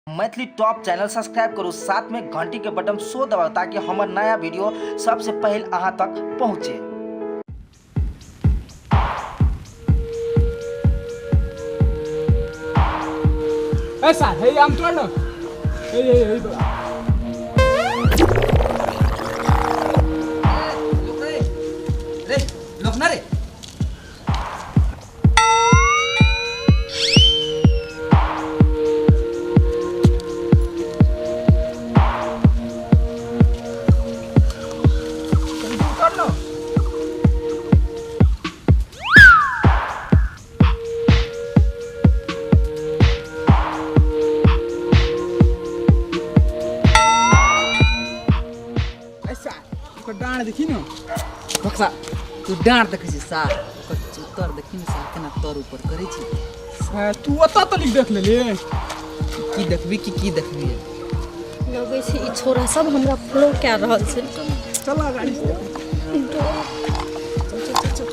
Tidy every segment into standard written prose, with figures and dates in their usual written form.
Maithili top channel subscribe करू, साथ में घंटी के बटन सो दबाउ ताकि हमर नया वीडियो सबसे पहले अहाँ तक पहुँचे। ऐसा हे आम तोड़ लो। हे हे हे बा। रे लोकना रे उतर लो। ऐसा ओकर डाँड़ देखी न। बक्सा तू डाँड़ देखै छी सार, ओकर चुतर देखी ने सार केना तर ऊपर करै छै। तू ओतऽ तलिक देख लेली। की देखबी की की देखबी? लगै छै ई छोरा सब हमरा फॉलो कए रहल छै। चल गाड़ी से। चल चल चल चल।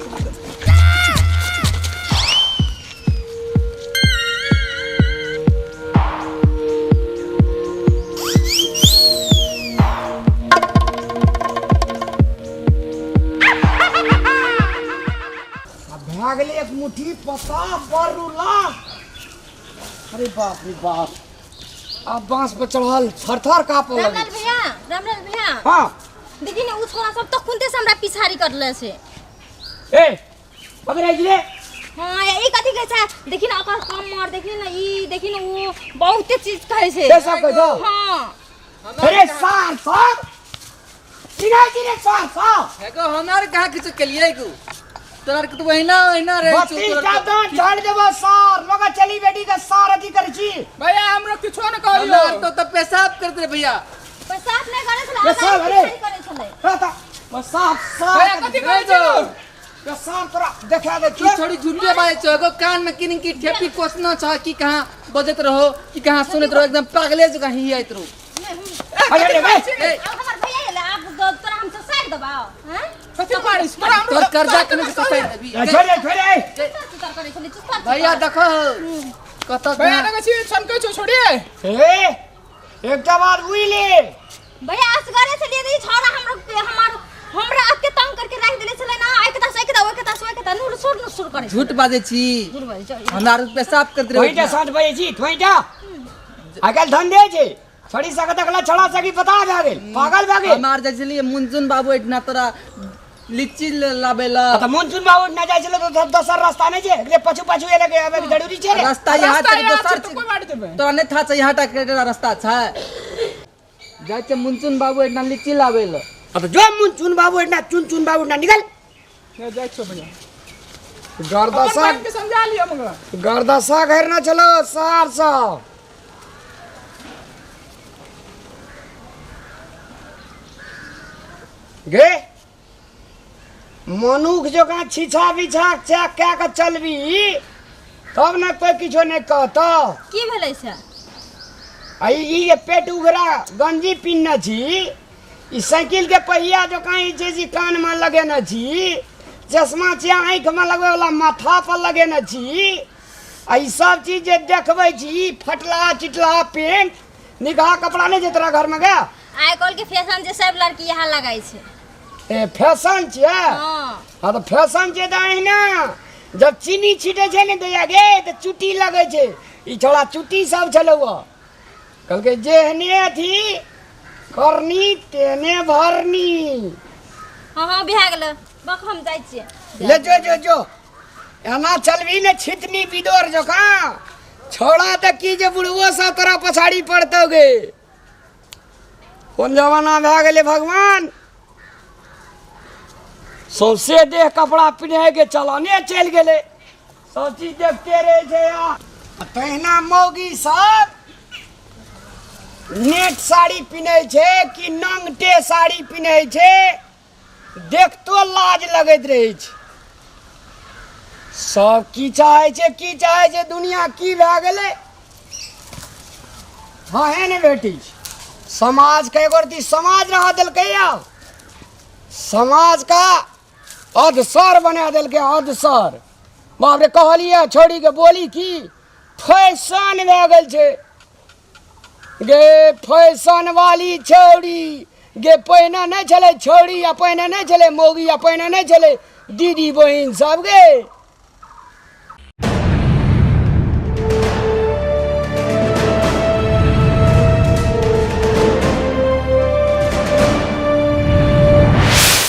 आ भए गेलै एक मुट्ठी पत्ता बरुला। अरे बाप रे बाप, आब बांस पर चढ़ल थर थर कांपऽ लगै रामलाल भैया, रामलाल भैया। हाँ। देखी ने उ छोरा सब तखुनते से हमरा पिछाड़ी करले छै। ए पकड़ै छी रे। हाँ, ई कथी कहै छै? देखी ने ओकर कमर, देखी ने ई, देखी ने उ, बहुते चीज कहै छै। से सब कहै छौ? हाँ। अरे सार सब चिन्है छी रे सार सब। एगो हमरा कहाँ किछु केलियै गो, तोरा के तो वहिना वहिना रहै छौ। 32 टा दांत झाड़ देबो सार, लोग चली बेटी के सार अथी करै छी। भैया हमरा किछो न कहलियो। हमरा तो त पेशाब करत रे भैया। पेशाब नहि करै छलै, पेशाब, हमरा अरे। पिछाड़ी करै छलै। रहता पेशाब सार। भैया कथी करै छौ? पेशाब तोरा देखा दे। की छोड़ी झूठे बाजै छौ, एगो कान में किन की ठेपी कोसना छ कि कहाँ बजैत रहो कि कहाँ सुनैत रहो, एकदम पागले जकाँ हियाइत रहो। अरे रे भाई। ए, आब हमर भैया एलै, आब तोरा हम ससारि देबौ, हैं? कथी मारिस तोरा? तोर कर्जा केने से ससारि देबी। छोड़ दे, छोड़ दे। चुतर चुतर करै छलै, चुतर चुतर। भैया देखो कतऽ भैया देखै छी सनकै छौ छोड़ी। ए एकटा बात बुझि ले भैया, असगरे छलियै तऽ ई छौड़ा हमरा हमर हमरा एते तंग करके राखि देने छलै ना, एक तास एक दा ओइ के तास ओइ के ता नूर सुर नूर सुर करै। झूठ बाजै छी, झूठ बाजै छी। हमरा आर पेशाब करत रहे। थोइटा 7 बजे छी थोइटा आइ काल्हि धंधे छै, छड़ी सके देखला छड़ा सकी पता भए गेल, पागल भए गेल। हमार जाइ छलियै मुनचुन बाबू एहिठिना तोरा लीची लाबै ला। तऽ मुनचुन बाबू ना जाइ छलै तऽ दोसर रास्ता नहि छै, एकरे पाछू पाछू एले के आबे के जरूरी छै रे। रास्ता यहाँ रास्ता तक यहाँ दोसर छै तऽ कोइ बाटे जेबै? तोरा नहि था छै, यहाँ तक के रास्ता छै। जाइ छै मुनचुन बाबू एहिठिना लीची लाबै ला। हाँ तऽ जो मुनचुन बाबू एहिठिना, चुन चुन बाबू एहिठिना निकल। नहि जाइ छौ भैया। गर्दशा अपन बहिन के समझा लिअ मगर। गर्दशा घर न चलो सार सब। गे मनुख जकाँ छिछा बिछा चेक कए कऽ चलबी तब ने कोइ किछो नहि कहतौ। की भेलै से? आ ई जे पेट उघरा गंजी पिन्हने छी, ई साइकिल के पहिया जकाँ ई छै जे कानमे लगेने छी, चश्मा छियै आँखिमे लगबैवला माथा पर लगेने छी, आ ई सब चीज जे देखबै छी, ई फटला चिटला पेंट निकहा कपड़ा नहि छै तोरा घरमे गे? आइ काल्हि के फैशन जे सब लड़की यहाँ लगाइ छै। ए फैशन छियै? हाँ। हाँ तऽ फैशन छियै तऽ अहिना जब चीनी छीटै छै ने दैया गे तऽ चुट्टी लगै छै। ई छोड़ा चुट्टी सब छलौ हँ, कहलकै जेहने अथी करनी तेहने भरनी। हाँ हाँ भए गेलै, बक हम जाइ छियै। ले जो जो जो, एना चलबी ने छितनी बिदोर जकाँ छोड़ा तऽ की जे बुढ़बो सब तोरा पछाड़ी पड़तौ गे। कोन जमाना भए गेलै भगवान, सौंसे देह कपड़ा पिन्हैके चलने चलि गेलै, सब चीज देखते रहै छै। आ तहिना मौगी सब नेट साड़ी पिन्है छै कि नंगटे साड़ी पिन्है छै, देखतो लाज लगैत रहै छै। सब की चाहै छै, की चाहै छै दुनिया, की भए गेलै? हाँ है ने बेटी, समाज के एगो रति समाज रह देलकै, आब समाज का अधसर बना देलकै, अधसर। बाप रे, कहलियै छोड़ी के बोली की फैशन भए गेल छै। गे फैशन वाली छौड़ी गे, पहिने नहि छलै छौड़ी आ पहिने नहि छलै मौगी आ पहिने नहि छलै दीदी बहिन सब गे।